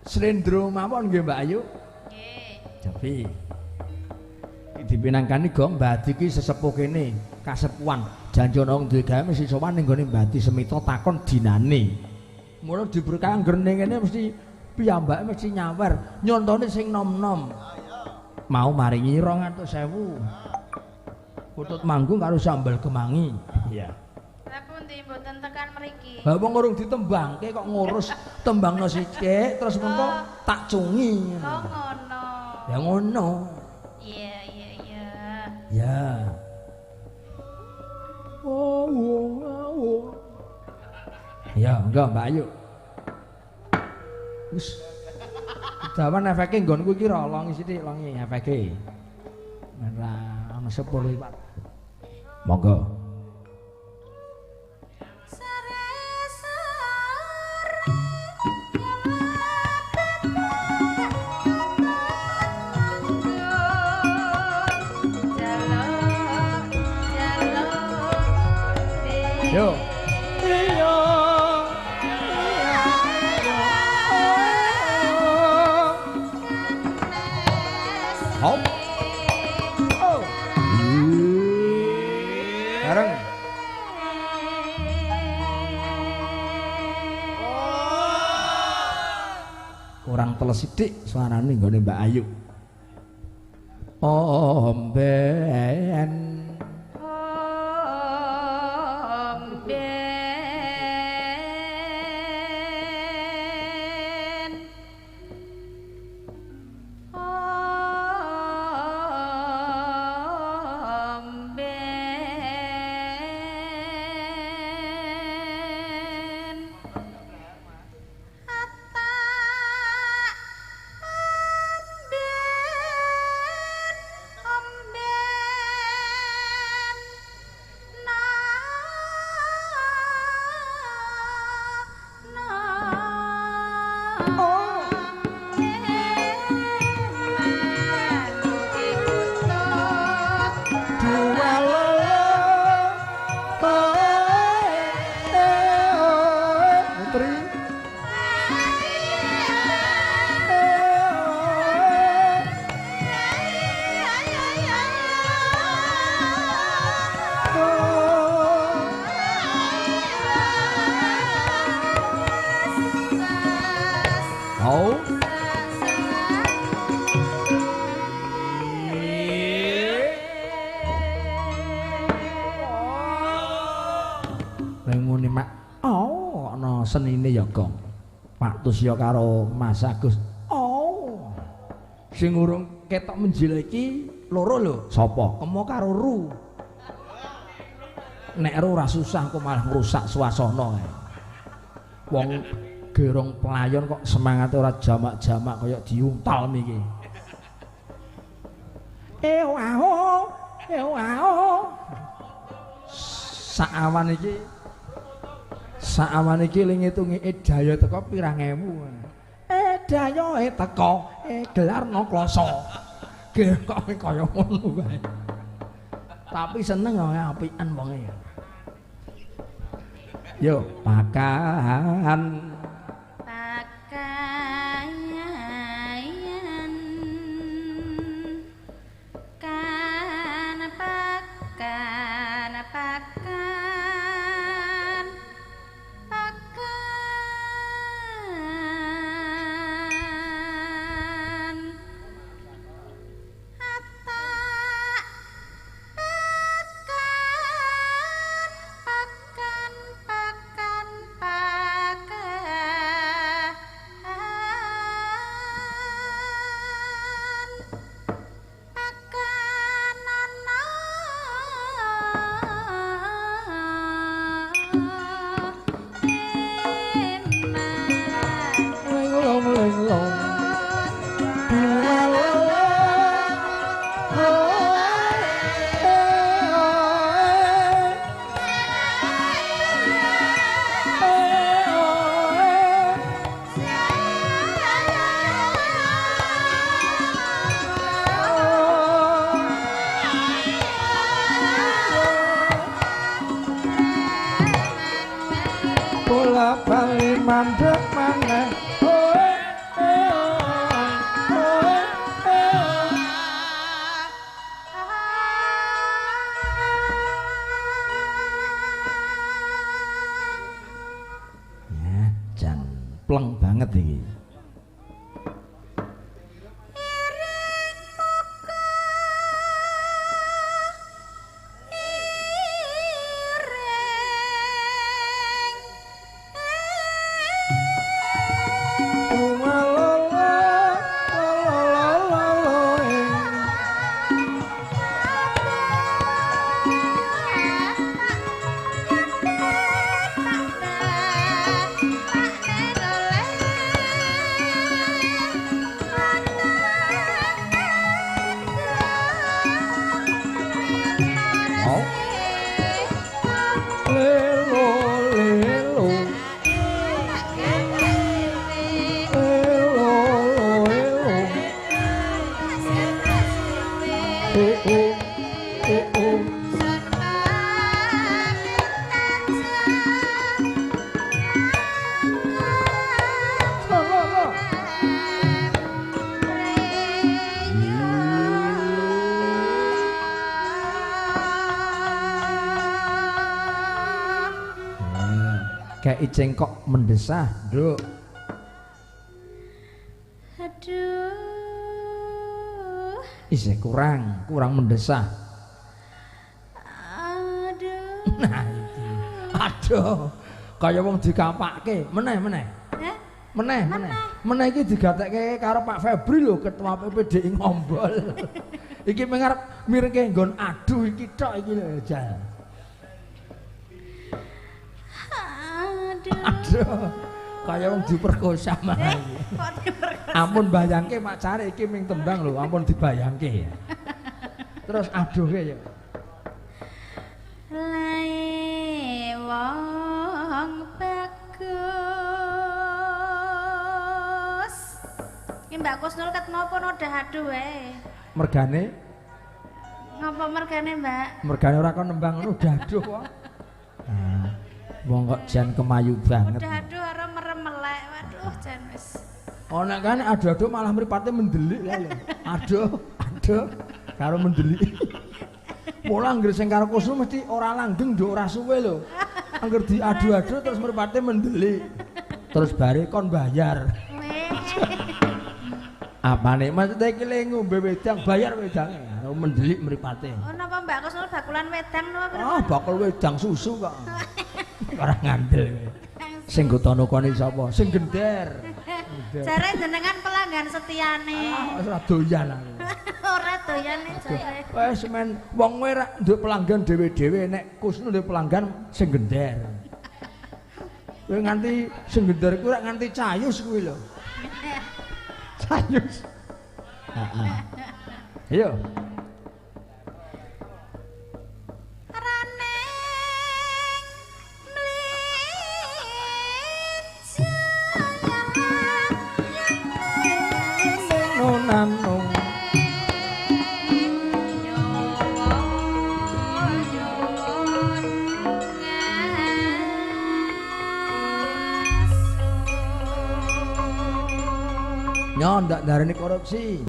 Slendro mawon nggih Mbak Ayu. Nggih. Japi. Iki dipinangkani gong Mbak Adi iki sesepuh kene, kasepuhan. Janji ana wong duwe gawe mesti sowan ning gone Mbak Adi Semito takon dinane. Mula diberkahi anggere ning kene mesti piyambake mesti nyawer, nyontone sing nom-nom. Mau maringi 200.000. Kutut manggung karo sambel kemangi. Iya. Lah pundi mboten tekan mriki? Lah wong urung ditembangke kok ngurus tembangno sithik terus mengko tak cungi. Oh ngono. Ya ngono. Iya iya iya. Ya. Oh oh oh. Ya, enggak Mbak Ayu. Wis. Dawan efeke nggonku iki rolongi sithik longi efeke. Ora ana sepur liwat. Monggo. Yo. Iya. Hop. Oh. Bareng. Kurang teles sithik suarane nggone Mbak Ayu. Omben. Senine ya gong. Pak Tusya karo Mas Agus. Oh. Sing urung ketok menjil iki loro lho. Sapa? Kemo karo Ru. Nek Ru ora susah kok malah ngrusak suasana kae. Wong gerong pelayon kok semangate ora jamak-jamak kaya diuntal miki. Ewao, ewao. Saawan iki Saawan iki ling ngitungi daya teko pirang ewu. Dayae teko, gelarno kloso. Kok kaya ngono wae. Tapi seneng apian wonge. Yo, pakan. Pakaian kan pakan pakan Bola bali mandek maneh. Oh, eh, Pleng banget iki. Ireng muka ireng Lelo lelo lelo lelo oh oh oh oh. Lo lo lo. Kayak cengkok mendesah, Nduk. Aduh. Isih kurang, kurang mendesah. Aduh. Nah iki. Aduh, kaya wong dikapake. Meneh, meneh. Hah? Meneh, meneh. Meneh iki digatekke karo Pak Febri lho, ketua PPDI Ngombol. Iki mengarep mirengke nggon aduh iki tok iki lho, Jal. Aduh. Aduh, kaya wong diperkosa malah iki. Kok diperkosa? Ampun bayangke Pak Cari iki ming tembang lho, ampun dibayangke. Terus aduh ya. Lae wong bagus. Iki Mbak Kusnul ket ngopo nodah aduh wae. Mergane? Ngopo mergane, Mbak? Mergane ora kon nembang ngono aduh kok. Nah, wong kok jan kemayu banget. Udah aduh karo merem melek. Waduh jan wis. Oh nek kan aduh-aduh malah mripate mendelik lho. Aduh, aduh karo mendelik. Mula anggere sing karo Kusnul mesti ora langgeng nduk ora suwe lho. Angger diadu-adu terus mripate mendelik. Terus bare kon bayar. Apane maksudnya iki le ngombe wedang bayar wedange. Karo mendelik mripate. Oh napa Mbak Kusnul bakulan wedang napa? Ah, bakul wedang susu kok. Ora ngandel kowe. Sing gotono kone sapa? Sing gender. Jare jenengan pelanggan setiane. Ah, ora doyan aku. Ora doyan jare. Wis men wong kowe rak nduk pelanggan dhewe-dhewe nek Kusnul nduk pelanggan sing gender. Kowe nganti sing gender kuwi rak nganti cayus kuwi lho. Cayus. Heeh. Ayo. Nyo ndak darani korupsi.